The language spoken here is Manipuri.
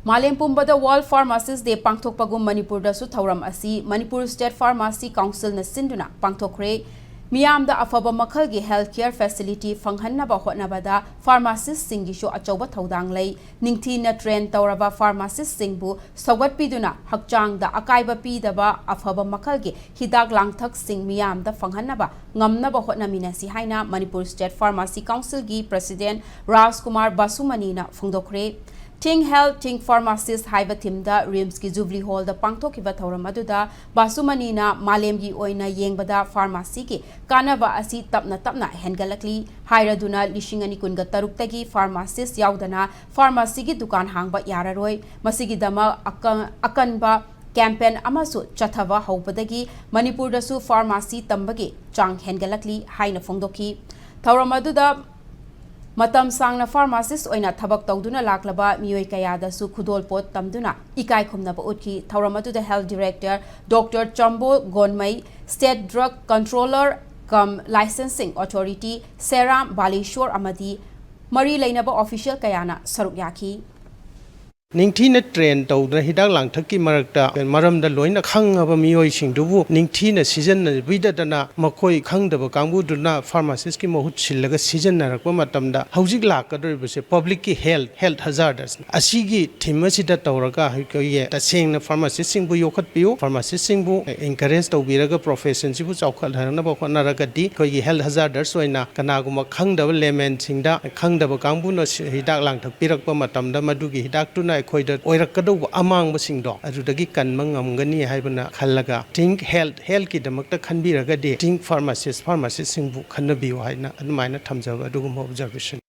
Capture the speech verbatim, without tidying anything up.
ꯃꯥꯂꯦꯝ ꯄꯨꯝꯕꯗ World Pharmacist Day ꯄꯥꯡꯊꯣꯛꯄꯒꯨꯝ ꯃꯅꯤꯄꯨꯔꯗꯁꯨ ꯊꯧꯔꯝ ꯑꯁꯤ ꯃꯅꯤꯄꯨꯔ State Pharmacy Councilꯅ ꯁꯤꯟꯗꯨꯅ ꯄꯥꯡꯊꯣꯛꯈ꯭ꯔꯦ꯫ ꯃꯤꯌꯥꯝꯗ ꯑꯐꯕ ꯃꯈꯜꯒꯤ health care facility ꯐꯪꯍꯟꯅꯕ ꯍꯣꯠꯅꯕꯗ pharmacistꯁꯤꯡꯒꯤꯁꯨ ꯑꯆꯧꯕ ꯊꯧꯗꯥꯡ ꯂꯩ꯫ ꯅꯤꯡꯊꯤꯅ train ꯇꯧꯔꯕ pharmacistꯁꯤꯡꯕꯨ ꯁꯧꯒꯠꯄꯤꯗꯨꯅ ꯍꯛꯆꯥꯡꯗ ꯑꯀꯥꯏꯕ ꯄꯤꯗꯕ ꯑꯐꯕ ꯃꯈꯜꯒꯤ ꯍꯤꯗꯥꯛ ꯂꯥꯡꯊꯛꯁꯤꯡ ꯃꯤꯌꯥꯝꯗ ꯐꯪꯍꯟꯅꯕ ꯉꯝꯅꯕ ꯍꯣꯠꯅꯃꯤꯟꯅꯁꯤ ꯍꯥꯏꯅ ꯃꯅꯤꯄꯨꯔ State Pharmacy Councilꯒꯤ President ꯔꯥꯖꯀꯨꯃꯥꯔ ꯕꯥꯁꯨꯃꯅꯤꯅ ꯐꯣꯡꯗꯣꯛꯈ꯭ꯔꯦ꯫ Think Health, Think Pharmacist ꯍꯥꯏꯕ themeꯗ RIMSꯀꯤ Jubilee Hallꯗ ꯄꯥꯡꯊꯣꯛꯈꯤꯕ ꯊꯧꯔꯝ ꯑꯗꯨꯗ ꯕꯥꯁꯨꯃꯅꯤꯅ ꯃꯥꯂꯦꯝꯒꯤ ꯑꯣꯏꯅ ꯌꯦꯡꯕꯗ pharmacyꯒꯤ ꯀꯥꯟꯅꯕ ꯑꯁꯤ ꯇꯞꯅ ꯇꯞꯅ ꯍꯦꯟꯒꯠꯂꯛꯂꯤ ꯍꯥꯏꯔꯗꯨꯅ ꯂꯤꯁꯤꯡ ꯑꯅꯤ ꯀꯨꯟꯒ ꯇꯔꯨꯛꯇꯒꯤ pharmacist ꯌꯥꯎꯗꯅ pharmacyꯒꯤ ꯗꯨꯀꯥꯟ ꯍꯥꯡꯕ ꯌꯥꯔꯔꯣꯏ꯫ ꯃꯁꯤꯒꯤꯗꯃꯛ ꯑꯀ-, ꯑꯀꯟꯕ campaign ꯑꯃꯁꯨ ꯆꯠꯊꯕ ꯍꯧꯕꯗꯒꯤ ꯃꯅꯤꯄꯨꯔꯗꯁꯨ pharmacy ꯇꯝꯕꯒꯤ ꯆꯥꯡ ꯍꯦꯟꯒꯠꯂꯛꯂꯤ ꯍꯥꯏꯅ ꯐꯣꯡꯗꯣꯛꯈꯤ꯫ ꯊꯧꯔꯝ ꯑꯗꯨꯗ ꯃꯇꯝ ꯁꯥꯡꯅ pharmacist ꯑꯣꯏꯅ ꯊꯕꯛ ꯇꯧꯗꯨꯅ ꯂꯥꯛꯂꯕ ꯃꯤꯑꯣꯏ ꯀꯌꯥꯗꯁꯨ ꯈꯨꯗꯣꯜꯄꯣꯠ ꯇꯝꯗꯨꯅ ꯏꯀꯥꯏ ꯈꯨꯝꯅꯕ ꯎꯠꯈꯤ꯫ ꯊꯧꯔꯝ ꯑꯗꯨꯗ Health Director Doctor ꯆꯝꯕꯣ ꯒꯣꯟꯃꯩ, State Drug Controller cum Licensing Authority ꯁꯦꯔꯥꯝ Balasore ꯑꯃꯗꯤ ꯃꯔꯤ ꯂꯩꯅꯕ official ꯀꯌꯥꯅ ꯁꯔꯨꯛ ꯌꯥꯈꯤ꯫ ꯅꯤꯡꯊꯤꯅ train ꯇꯧꯗꯨꯅ ꯍꯤꯗꯥꯛ ꯂꯥꯡꯊꯛꯀꯤ ꯃꯔꯛꯇ ꯃꯔꯝꯗ ꯂꯣꯏꯅ ꯈꯪꯉꯕ ꯃꯤꯑꯣꯏꯁꯤꯡꯗꯨꯕꯨ ꯅꯤꯡꯊꯤꯅ ꯁꯤꯖꯤꯟꯅꯕꯤꯗꯗꯅ ꯃꯈꯣꯏ ꯈꯪꯗꯕ ꯀꯥꯡꯕꯨꯗꯨꯅ pharmacistꯀꯤ ꯃꯍꯨꯠ ꯁꯤꯜꯂꯒ ꯁꯤꯖꯤꯟꯅꯔꯛꯄ ꯃꯇꯝꯗ ꯍꯧꯖꯤꯛ ꯂꯥꯛꯀꯗꯧꯔꯤꯕꯁꯦ publicꯀꯤ health, health hazards ꯑꯁꯤꯒꯤ theme ꯑꯁꯤꯗ ꯇꯧꯔꯒ ꯑꯩꯈꯣꯏꯒꯤ ꯇꯁꯦꯡꯅ pharmacistꯁꯤꯡꯕꯨ ꯌꯣꯛꯈꯠꯄꯤꯌꯨ, pharmacistꯁꯤꯡꯕꯨ encourage ꯇꯧꯕꯤꯔꯒ professionꯁꯤꯕꯨ ꯆꯥꯎꯈꯠꯍꯟꯅꯕ ꯍꯣꯠꯅꯔꯒꯗꯤ ꯑꯩꯈꯣꯏꯒꯤ health hazards ꯑꯣꯏꯅ ꯀꯅꯥꯒꯨꯝꯕ ꯈꯪꯗꯕ laymanꯁꯤꯡꯗ ꯈꯪꯗꯕ ꯀꯥꯡꯕꯨꯅ ꯁꯤ-, ꯍꯤꯗꯥꯛ ꯂꯥꯡꯊꯛ ꯄꯤꯔꯛꯄ ꯃꯇꯝꯗ ꯃꯗꯨꯒꯤ ꯍꯤꯗꯥꯛꯇꯨꯅ ꯑꯩꯈꯣꯏꯗ ꯑꯣꯏꯔꯛꯀꯗꯧꯕ ꯑꯃꯥꯡꯕꯁꯤꯡꯗꯣ ꯑꯗꯨꯗꯒꯤ ꯀꯟꯕ ꯉꯝꯒꯅꯤ ꯍꯥꯏꯕꯅ ꯈꯜꯂꯒ Think Health, healthꯀꯤꯗꯃꯛꯇ ꯈꯟꯕꯤꯔꯒꯗꯤ Think Pharmacist, pharmacistꯁꯤꯡꯕꯨ ꯈꯟꯅꯕꯤꯌꯨ ꯍꯥꯏꯅ ꯑꯗꯨꯃꯥꯏꯅ ꯊꯝꯖꯕ ꯑꯗꯨꯒꯨꯝꯕ observation꯫